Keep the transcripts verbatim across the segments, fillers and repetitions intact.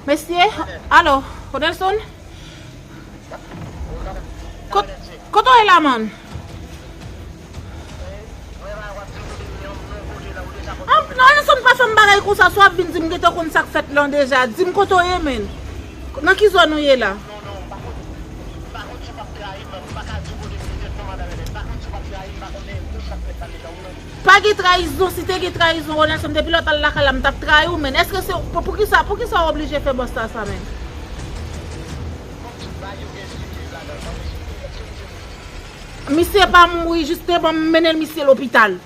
Mesye, alo, Rodelson? Kot-, kote w ye la, man? An, non, Rodelson, pa fè m bagay konsa, si w ap vin di m gentan konn sa k fèt lan deja. Di m kote w ye, menn. Nan ki zòn ou ye la? Pa gen trayizon, si te gen trayizon, Ronelson, depi lè w t al lakay la, m t ap trayi w, menn. Èske se, pou, poukisa, poukisa w oblije fè bòs la sa, menn? Misye pa mouri, jisteman, m mennen misye lopital.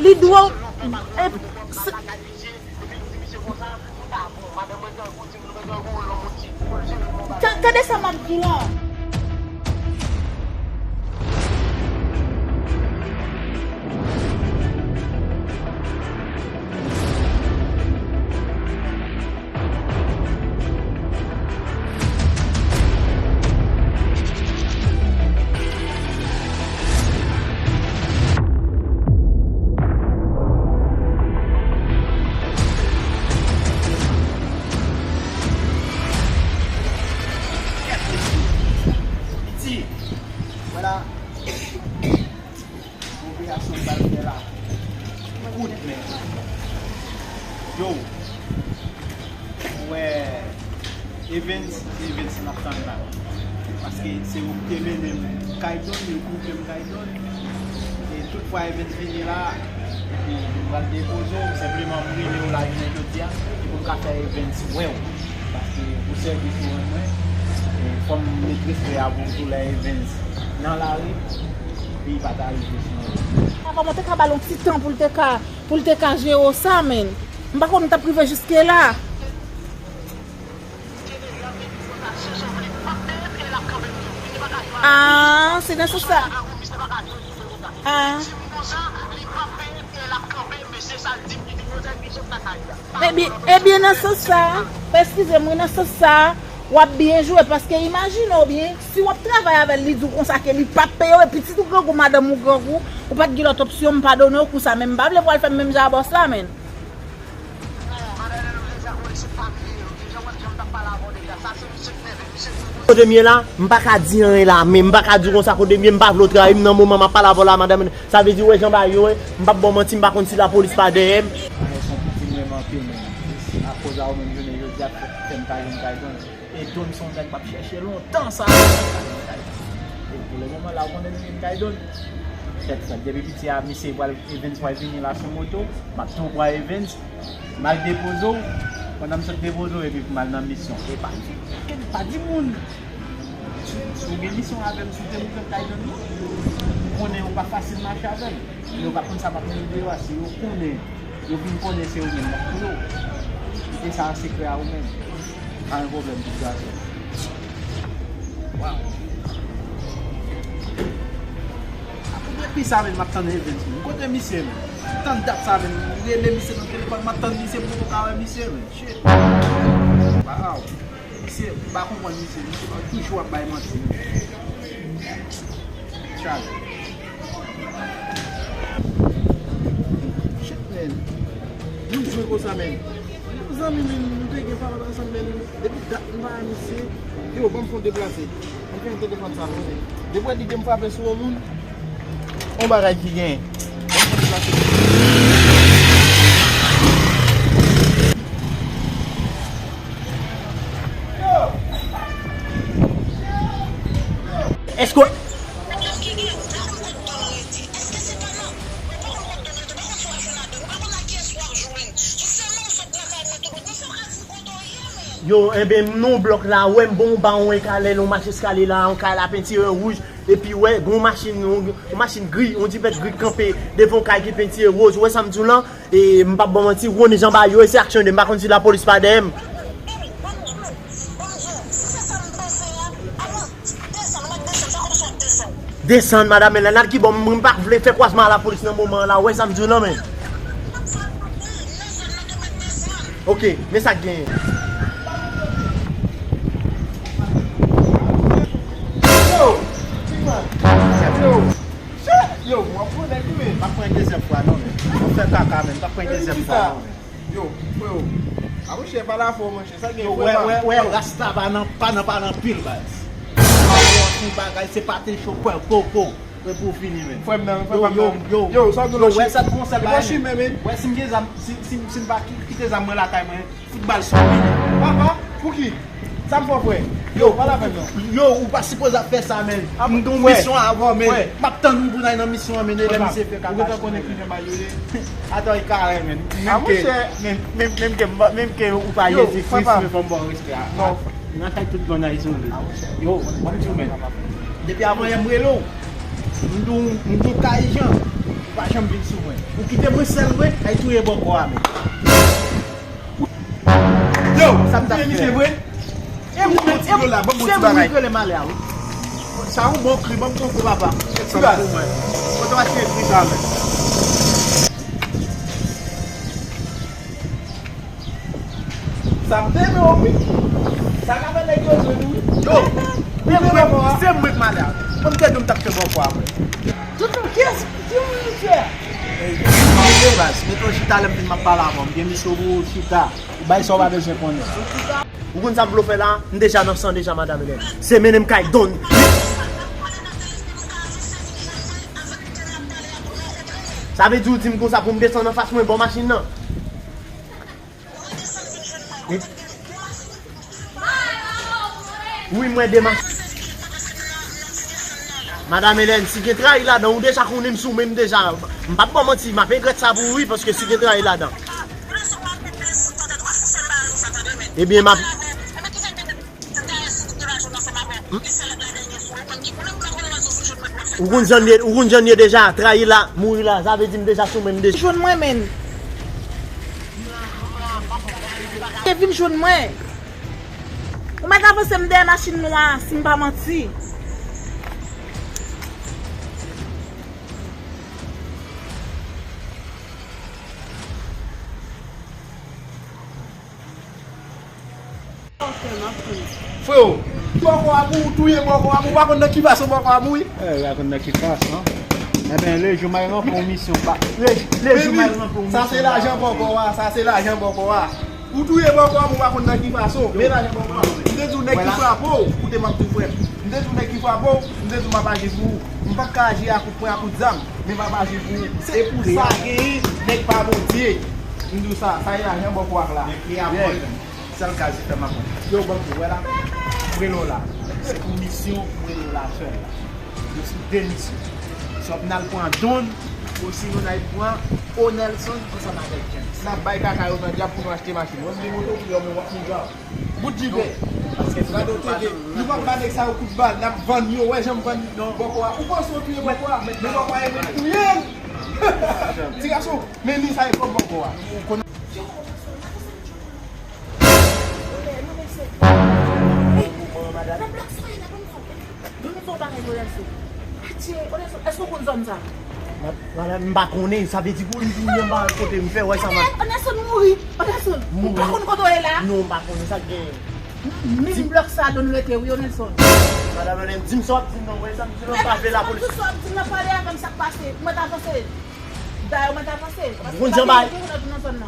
Li dwe, e, se, ta-, tande sa m ap di w lan. Piti, vwala. Operasyon m pral fè la. Kout men. Yo. Ou wè, Evens, se Evens n ap tann la. Paske se yo ki te mennen m kay Don, yo koupe m kay Don. E tout fwa Evens vini la, epi m pral depoze w, senpleman m rele w la jounen jodi a, e pou m ka fè Evens wè w. Paske pou sèvis ou rann mwen, e fò m met respè a pou w tou lè Evens nan lari. Peyi pa ta rive sou mwen. Papa mwen te ka ba l yon ti tan pou l te ka, pou l te ka jere w sa, menn. M pa konn m t ap rive jiske la. Ah, se nan sans sa. Ah. Ebyen, ebyen, nan sans sa, eskize m, wi, nan sans sa, w ap byen jwe, paske imajine w byen, si w ap travay avè l, li di w konsa ke li p ap peye w, e pitit ou grangou, madanm ou grangou, ou pa t gen lòt opsyon, m padone w pou sa, men m pa vle pou w al fè m menm jan a bòs la, menn. Kote m ye la, m pa ka di anyen la, men m pa ka di w konsa kote m ye, m pa vle w trayi m nan moman m ap pale avè w la, madanm. Sa vle di, ou wè jan bagay yo ye, m p ap ba w manti, m pa konn si lapolis pa dèyè m. Bagay sa piti m renmen anpil, men akoz a ou menm jounen jodi a fè m pa jwenn kay Don. E Don se yon nèg m ap chèche lontan sa. E pou le moman la, ou konnen m jwenn kay Don. Tèt frèt, depi piti a, misye pral, Evens pral vini la sou moto, m ap tou pran Evens. M al depoze w, pandan m sot depoze w, epi pou m al nan misyon. E pa di, pa di moun. Si, si w gen misyon avè m, si w te moute m kay Don nan, ou konnen ou pa fasil mache avè m. Men yo pa konn sa m ap mennen deyò a, si yo konnen, yo vin konnen se ou menm, m ap touye w. Kite sa an sekrè a ou menm. Pa gen pwoblèm, pitit gason. Waw. Apre depi sa menm, m ap tann Evens menm. Kote misye menm? Tann dat sa menm. M rele misye nan telefòn, m ap tann misye, m poko ka wè misye menm. Shit. Waw. Misye, m pa konprann misye. Misye pa toujou ap bay manti. Chal. Shit, man. Nou jwe konsa, man. Yon zanmi, man, nou te gen pawòl ansanm, man. Depi dat m pa wè misye, yo, ban m fè yon deplase. Ban m fè yon telefòn sa, man. Depi w di ke m frape sou yon moun, yon bagay ki genyen. Ban m fè yon deplase. Èske Yo, enben, m nan yon blòk la, wè m bon, ba yon eskalye, yon mach eskalye la, yon kay la pentire wouj, epi wè, gen yon machin, yon, yon machin gri, yon jipèt gri k kanpe devan yon kay ki pentire woz, ou wè sa m di w lan, e m p ap ba w manti, ou konnen jan bagay yo ye, se aksyon de, m pa konn si lapolis pa dèyè m. Desann, madanm, men la, n al ki bò, m, m pa vle fè kwazman a lapolis nan moman an la, ou wè sa m di w lan, men. Ok, men sa k genyen. Yo! Yo! Yo! M ap pran nèg wi, men. M ap pran dezyèm fwa non, men. M ap fè kaka, men. M ap pran dezyèm fwa non, men. Yo, freo. A monchè, pale afè w, monchè. Sa gen, yo, frè wè, pa wè, wè, rasta pa nan, pa nan, pa nan pil, baz. Pa nan pil bagay, se pa te cho, kwè, koko. Mwen pou fini, men. Frè m nan, frè m nan. Yo, yo, yo, sa w gen lòt chimè, men. Wè, si m gen zam, si, si, si m pa ki-, kite zam mwen lakay mwen, fout bal sou mwen. Papa, pou ki? Sa m fè w, frè? Yo, pale avè m non. Yo, ou pa sipoze ap fè sa, men. M gen yon misyon avè w, men. M ap tann ou pou n al nan misyon an, men, lè misye fè kaka. Ou gentan konnen kijan bagay yo ye. Atò, e kare, men. Menm ke, menm, menm, menm ke, menm ke ou pa Jezi Kris, men fò m ba w respè a. Non. Nan kay tout bann Ayisyen, men. Yo, ban m di w, men. Depi avan yè m rele w. M di w, m di w Kaijan, ou pa janm vin sou mwen. Ou kite mwen sèl, wi, ay touye bòkò a, men. Yo, sa m t ap fè. E mwen, e mwen, se mwen ki rele malè a, wi. Sa yon bon kri, ban m konfo, papa. Ti baz. Kote w achte kri sa, men? Sa m te menm wi. Sa ka fè nèg yo jwenn wi. Yo, se mwen, se mwen k malè a. Mwen m te di w m t ap fè bòkò a mwen. Toutan, kiyès, ki moun misye a? Mete w chita lè m fin m ap pale avè w. M gen misye pou ou chita. Ou bay sa w pa bezwen konnen. Ou konn sa m vle w fè la? M deja nan san deja, madanm Hélène. Se mennen m kay donn. Sa vle di w di m konsa pou m desann anfas mwen bò machin nan? Wi, mwen de machin. Madanm Hélène, si gen trayi ladan, ou deja konnen m sou men m deja. M p ap ba w manti, m ap regrèt sa pou ou wi, paske si gen trayi ladan. Ebyen, m ap Ou konn jan ye, ou konn jan ye deja, trayi la, mouri la, sa vle di m deja sou men m deja. Jwenn mwen, menn. Te vin jwenn mwen. Ou mèt avanse m dèyè machin nwa a, si m pa manti. Freo, bòkò a pou ou touye bòkò a, ou pa konn nan ki fason bòkò a mouri? Eh, ou pa konn nan ki fason. Enben, le jou m al ranpon yon misyon, pa, le, le jou m al ranpon yon misyon. Sa se lajan bòkò a, sa se lajan bòkò a. Ou touye bòkò a, ou pa konn nan ki fason. Men lajan bòkò a. M te di w nèg ki frape w, koute m ap di w frè m. M te di w nèg ki frape w, m te di w m ap aji pou ou. M p ap ka aji a kout pwen, a kout zam, men m ap aji pou ou. E pou sa genyen, nèg pa Bondye. M di w sa, sa e lajan bòkò a la. Sèl gaz li fè m ap pran. Yo, banm di w, wè la, m rele w la. Se pou misyon, m rele w la fè l la. Yo sou de misyon. Swa n al pran Don, osinon n al pran Onelson ansanm avèk James. N ap bay kaka yo nan dyab pou nou achte machin. Wè m gen moto pou yo, men w ap mouri a. Bout jipe. Gade w teke. Nou p ap ba nèg sa yo kout bal, n ap vann yo, wè jan m vann bòkò a. Ou panse w touye bòkò a, men bòkò a e menm touye l. Ti gason, men li sa e kòb bòkò a. Ou konnen. Nan blòk sa, nan blòk sa. Ban m fè w bagay, Lorenzo. Atye, Lorenzo, èske w konn zòn sa? Madanm, m pa konnen, sa vle di pou m touye anba kote m fè wè sa. Anèl, Anèlson mouri. Anèlson, ou pa konn kote w ye la? Non, m pa konnen sa k genyen. Menm blòk sa Don rete wi, Anèlson. Madanm, Anèl, di m sa w ap di m nan, wè sa m di nan, pa vle lapolis. Tout sa w ap di m nan, pale avè m, sa k pase. Ou mèt avanse. Dayè, ou mèt avanse. Ou konn jan bagay.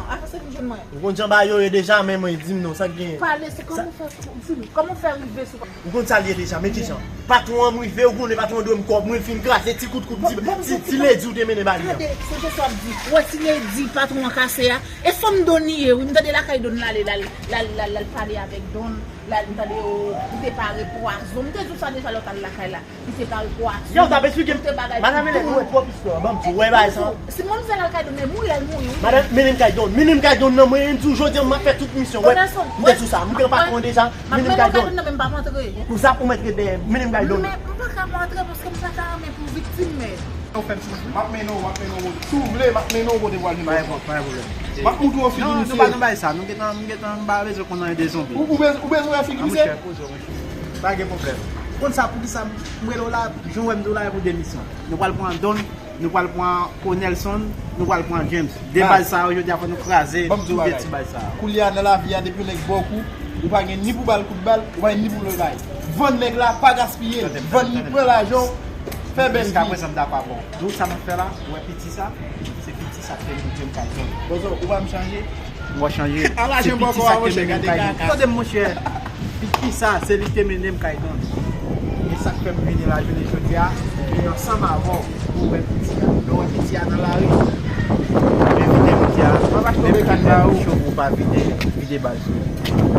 Avanse vin jwenn mwen. Ou konn jan bagay yo ye deja, men mwen, di m non, sa k genyen? Pale, se kòman w fè, di m, kòman w fè rive sou. Ou konn sa l ye deja, men kijan? Patwon an m rive, ou konnen patwon an dwe m kòb, mwen fin kraze ti kout kout, ti, ti, ti ledi ou te mennen ba li an. Gade, se te sa w ap di. Ou wè ti ledi patwon an kase a? E fanm Don li ye, wi, m tande lakay Don l ale, l al, l al, l al, l al pale avèk Don, l al, m tande, o, li te pare pwazon. M te di w sa deja lè w t al lakay la. Li te pare pwazon. Yo, w t ap esplike m. Madanm Hélène, ou wè twòp istwa. Ban m di w, wè bagay sa. Si manmzèl al kay Don, men mouri, al mouri, wi. Madanm, mennen m kay Don. Mennen m kay Don nan, mwen, m di w jodi a, m ap fè tout misyon. Wè, m te di w sa. M gen patwon deja. Mennen m kay Don. Nan, men m p ap antre. Pou sa, pou m ret dèyè. Mennen m kay Don. Men m pa ka antre paske m pa ta renmen pou viktim, men. Ou fè m soufri. M ap mennen w, m ap mennen w. Si w vle, m ap mennen w kote pou al jwenn. Pa gen pwoblèm. M ap montre w figi misye. Non, nou pa nan bagay sa. Nou gentan, m gentan, m pa bezwen konn anyen de zonbi. Ou, ou bez-, ou bezwen wè figi misye? Pa gen pwoblèm. Ou konn sa, poukisa m rele w la, jan w wè m di w la, e pou de misyon. Nou pral pran Don, nou pral pran Onelson, Nou pral pran James. De baz sa yo, jodi a fò nou kraze tout de ti baz sa yo. Koulye a nan lavi a, depi yon nèg ba w kou, ou pa gen ni pou ba l kout bal, ou pa gen ni pou leve bay. Vann nèg la, pa gaspiye l. Vann li, pran lajan w, fè bèl vi. Jiskaprezan m ta pa bon. Donk sa m ap fè la, ou wè piti sa, se piti sa k fè m, m kay vann. Bòzò, ou pa m chanje? Mwen chanje. Ala jen bòkò a, monchè, gade kaka. Tande m, monchè. Piti sa, se li te mennen m kay donn. E sa k fè m vini la jounen jodi a, vini ansanm avè w pou wè piti a. Lè w wè piti a nan lari, envite piti a. Menm kaka cho pou w pa vide, vide bal sou li.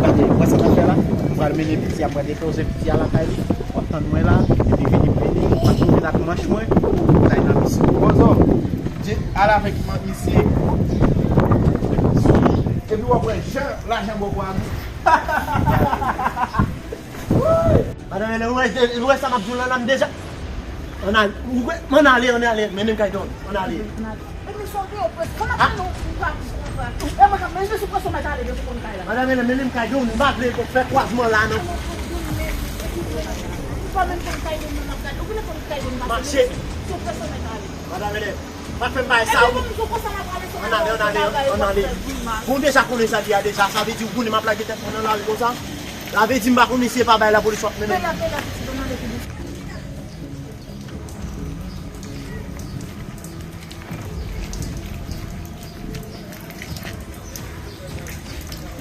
Gade, wè sa m ap fè la? M pral mennen piti a, m pral depoze piti a lakay li. W ap tann mwen la, epi vini m vini, m ap vini ak manch mwen, m pral nan misyon. Bòzò, je alavèk misye. Epi w ap wè jan lajan bòkò a gou. Madan Helen, ou wè, ou wè sa m ap di w lan, la m deja. Ann ale, ou wè, ann ale, ann ale, mennen m kay donn, ann ale. Epi sòl de yo pwès, kòman fè nou, ou pa, ou pa. E mwen k ap, men se sou pwès ou mèt ale, de sou konn kay la. Madan Helen, mennen m kay donn, m pa vle fè kwazman la, non. Ou pa menm konn kay donn, non, m ap gade. Ou vin konn kay donn, mache. Sou pwès ou mèt ale. Madan Helen, pa fè m bagay sa, wi. Ann ale, ann ale, ann ale. Bon, deja konnen sa li a deja, sa vle di ou konnen m ap lage tèt mwen nan lari konsa. Sa vle di m pa konnen si e pa bay lapolis w ap mennen m. Pela, pela, pitit, ann ale pi doucement.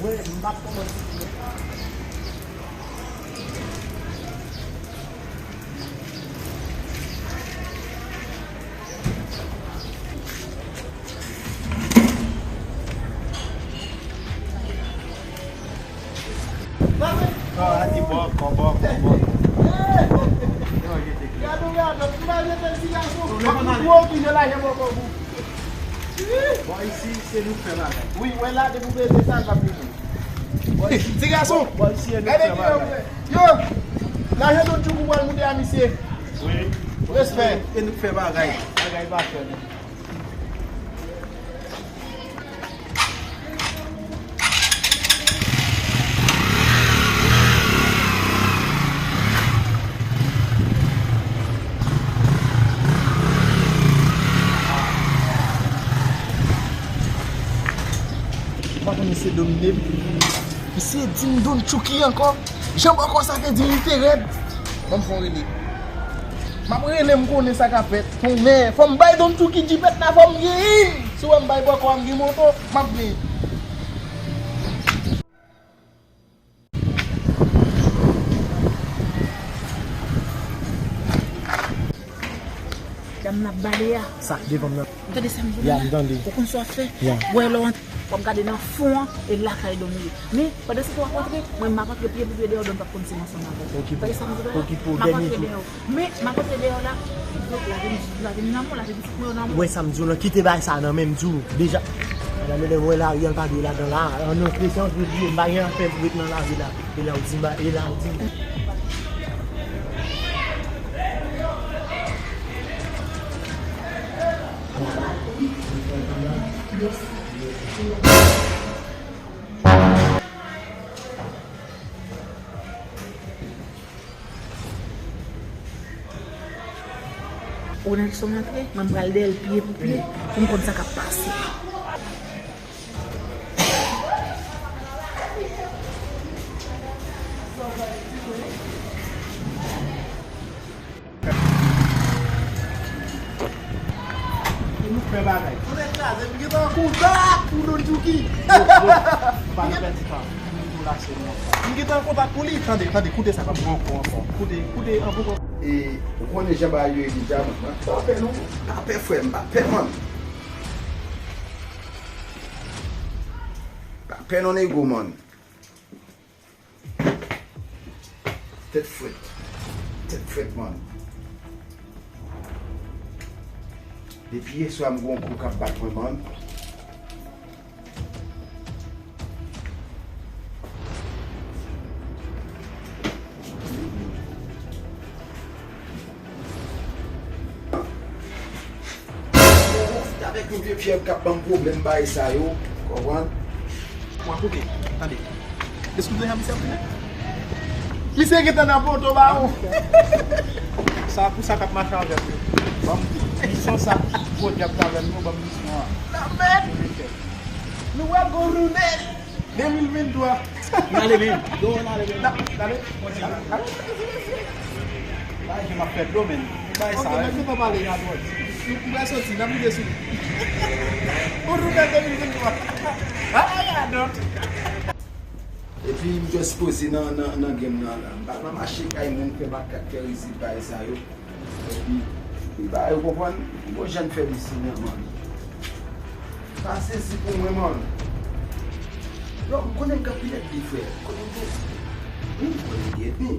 Wi, m p ap kòmanse. Gade w, gade w, ti gason. Ou wè ki je lajan bòkò gou. Bò isi, se nou k fè bagay. Wi, wè la, depi w peze sa, l p ap vini. Bò isi, ti gason, bò isi, e nou k fè bagay. Yo, lajan Don Tchoukou pral moute a misye. Wi. Respè. E nou k fè bagay. Bagay pa fè, non. M pa konn misye domine m. Misye di m Don Tchouki ankò. Jan bòkò sa te di m li te rèd. Ban m fè yon rele. M ap rele, m konnen sa k ap fèt. Tonnè, fò m bay Don Tchouki jipèt la, fò m genyen. Si w wè m bay bòkò a, m gen moto, m ap genyen. Dam n ap bale a. Sa k devan m nan. Ou tande sa m di w la? Ya, m tande. Ou konn sa w ap fè? Ya. Wè lè w antre, w ap gade nan fon an, e lakay Don ou ye. Men, pandan se tan w ap antre, mwen m ap antre pye pou pye deyò, Don p ap konn si m ansanm avè w. Okipe w. Tande sa m di w la? Okipe w, m ap antre deyò. Men, m ap antre deyò la, Don lave m, lave m nan mwen, lave pitit mwen yo nan mwen. Wè sa m di w lan, kite bagay sa nan men m di w. Deja, madan Helen, wè lari an pa dwe ladan la. An antre, se antre li ye, m pa gen afè pou ret nan lari la. E la w di m ba, e la w di m. Ronaldson antre, mwen m pral dèyè l pye pou pye, pou m konn sa k ap pase. E nou fè bagay. Tonnè kraze, m gentan an kontak pou Don Tchouki. Yo, yo, nou pa nan pèdi tan. Nou lase nou ansanm. M gentan an kontak pou li. Tande, tande, koute sa k ap gen ankò. Koute, koute, an poko. E, ou konnen jan bagay yo ye deja, man. Pa pè non. Pa pè, frè m, pa pè, man. Pa pè non, nego, man. Tèt frèt. Tèt frèt, man. Depi yèswa m gon kou k ap bat mwen, man. Avèk yon vye fyèv k ap ban m pwoblèm, bagay sa yo, konprann? Mwen koute, tande. Eskize, jan misye ap vini? Misye gentan nan poto, bawon. Sa pou sa k ap mache avèk ou. Ban m di. Misyon sa, gwo dyab tavèn nou, ban m misyon an. Tavèn! Nou wè gwo jounen de mil venntwa. N ale menm. Yo, n ale menm. N ale. N ale. Bay, jan m ap fè dlo, menn. Bay sa, ok, men se pa pale nan dwòl. Nou, nou pral soti, n ap rive sou li. Gwo jounen de mil venntwa. Ay, adòt. Epi m just poze nan, nan, nan game nan la. M pa nan mache kay moun fè makak, fè rizib, bagay sa yo. Epi, li ba yo konprann, bon jan n fè li simen, man. Pa sezi pou mwen, man. Yo, m konnen m gen pilet li, frè. M konnen m gen. Wi, m konnen m gen.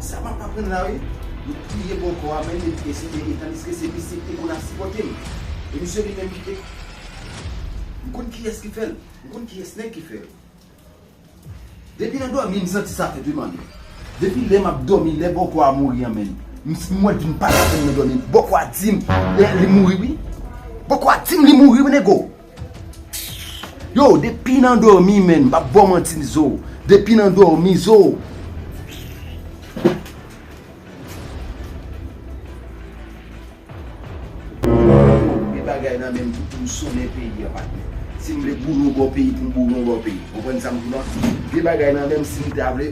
Sa m ap aprann la, wi. Yo touye bòkò a, men e, e, e, e, tandiske se misye ki te konn ap sipòte m. E misye li menm ki te. M konn kiyès ki fè l. M konn kiyès nèg ki fè l. Depi nan dòmi, m santi sa fèt, wi, man. Depi lè m ap dòmi, lè bòkò a mouri an, menn. M, m wè l vin pale avè m nan dòmi. Bòkò a di m, e, li mouri, wi. Bòkò a di m li mouri, wi, nego. Yo, depi nan dòmi, menn, m p ap ba w manti, zo. Depi nan dòmi, zo. Gen bagay nan men m pou, pou m sonnen peyi a, patnè. Si m vle boule yon bò peyi, pou m boule yon bò peyi. Konprann sa m di w la? Gen bagay nan men m, si m ta vle,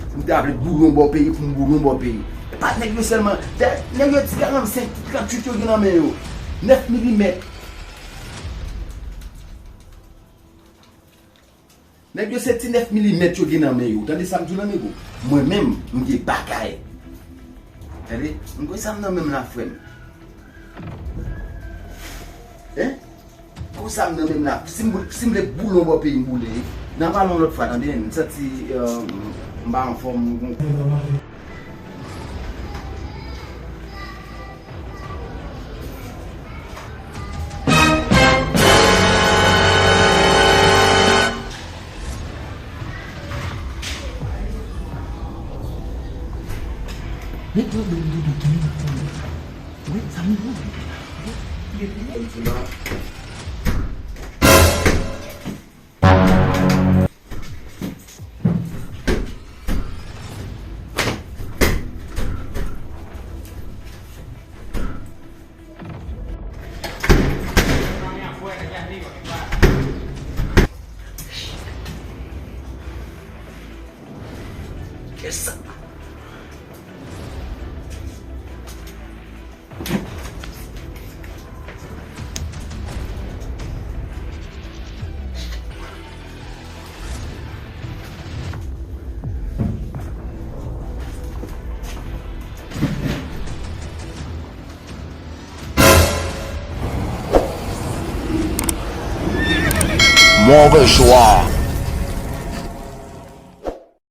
si m ta vle boule yon bò peyi, pou m boule yon bò peyi. E pa nèg yo sèlman. Dayè, nèg yo ti karannsenk, ti tranntuit yo gen nan men yo. Nèf milimèt. Nèg yo se ti nèf milimèt yo gen nan men yo. Tande sa m di w la, nego? Mwen menm, m gen bagay. Tande? M gen sa m nan men m la, frè m. Hein? Gen sa m nan men m la. Si m, si m vle boule yon bò peyi, m boule. N a pale yon lòt fwa, tande? M santi, euh, m pa anfòm. Met yon dlo m doudou tou, wi, sa m di. Kisa? Move jwa.